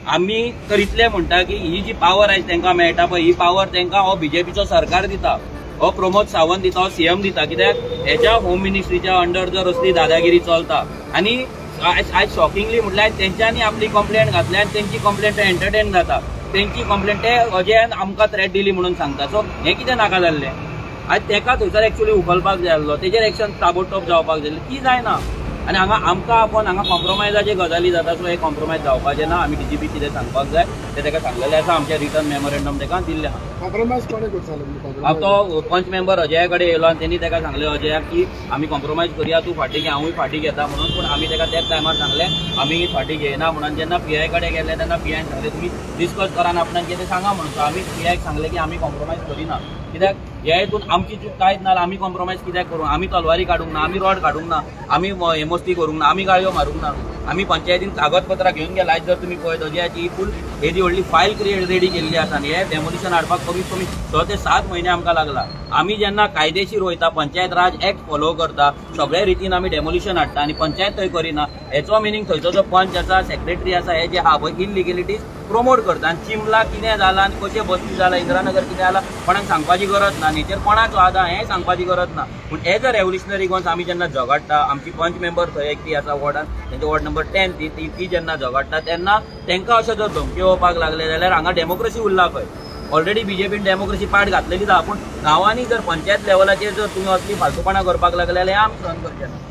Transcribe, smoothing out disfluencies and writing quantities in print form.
आमी तर इतलें म्हणटा की ही जी पावर आयज तांकां मेळटा पळय, ही पावर तांकां हो बीजेपीचो सरकार दिता, हो प्रमोद सावंत दिता, हो सीएम दिता. कित्याक हेच्या होम मिनिस्ट्रीच्या अंडर जर असली दादागिरी चलता आनी आयज शॉकिंगली म्हटल्यार तेंच्यांनी आपली कंप्लेंट घातल्या आनी तेंची कंप्लेंट एंटरटेन जाता. तेंची कंप्लेंट ते अजयान आमकां थ्रेट दिली म्हणून सांगता. सो हें कितें नाका जाल्लें? आयज तेका थंयसर एक्चुअली उखलपाक जाय आसलो, तेजेर एक्शन ताबडतोब जावपाक जाय आसली, ती जायना आनी हांगा आमकां आपोवन हांगा कॉम्प्रोमायजाचे गजाली जाता. सो हे कॉम्प्रोमायज जावपाचें ना. आमी डीजीपी कितें सांगपाक जाय तें ताका सांगलेलें आसा. आमचें रिटर्न मेमोरेंडम ताका दिल्लें आहा. कॉम्प्रोमायज कोणे करतालो? हांव तो पंच मेंबर अजया कडेन येयलो आनी तेणी ताका सांगलें अजयाक की आमी कॉम्प्रोमायज करुया, तूं फाटीं घे, हांवूय फाटीं घेता म्हणून. पूण आमी ताका त्याच टायमार सांगलें आमी फाटीं घेयना म्हणून. जेन्ना पीआय कडेन गेले तेन्ना पीआयन सांगलें तुमी डिस्कस करा आनी आपणाक कितें सांगा म्हणून. सो आमी पीआयक सांगलें की आमी कॉम्प्रोमायज करिना, कित्याक ह्या हितून आमची चूक कांयच ना. आमी कॉम्प्रोमायज कित्याक करूं? आमी तलवारी काडूंक ना, आमी रॉड काडूंक ना, आमी हे मस्ती करूंक ना, आमी गाळयो मारूंक ना. आमी पंचायतीन कागदपत्रां घेवन गेला. आयज जर तुमी पळयत, अजयाची ही फूल हेजी व्हडली फायल क्रिएट रेडी केल्ली आसा आनी हे डेमोलिशन हाडपाक कमीत कमी 6 ते 7 म्हयने आमकां लागला. आमी जेन्ना कायदेशीर वयता, पंचायत राज एक्ट फॉलो करता, सगळे रितीन आमी डेमोलिशन हाडटा आनी पंचायत थंय करिना, हेचो मिनींग थंयचो जो पंच आसा, सेक्रेटरी आसा, हे जे आहा पळय इलिगेलिटीज प्रमोट करता. आनी चिंबला कितें जालां आनी कशें बस्ती जाला, इंदिरानगर कितें जाला, कोणाक सांगपाची गरज ना आनी हेचेर कोणाचो आदा हें सांगपाची गरज ना. पूण एज अ रेव्होल्युशनरी गोवन्स आमी जेन्ना झगडटा, आमची पंच मेंबर थंय एकटी आसा वॉर्डान, तेंचे वॉर्ड नंबर 10, ती ती ती जेन्ना झगडटा तेन्ना तांकां अशें जर धमकी येवपाक लागले जाल्यार हांगा डेमोक्रेसी उरला खंय? ऑलरेडी बीजेपीन डेमोक्रेसी पाठ घातलेलीच आहा. पूण गांवांनी जर पंचायत लेवलाचेर जर तुमी असली फालतूपणां करपाक लागले जाल्यार हें आमी सहन करचे ना.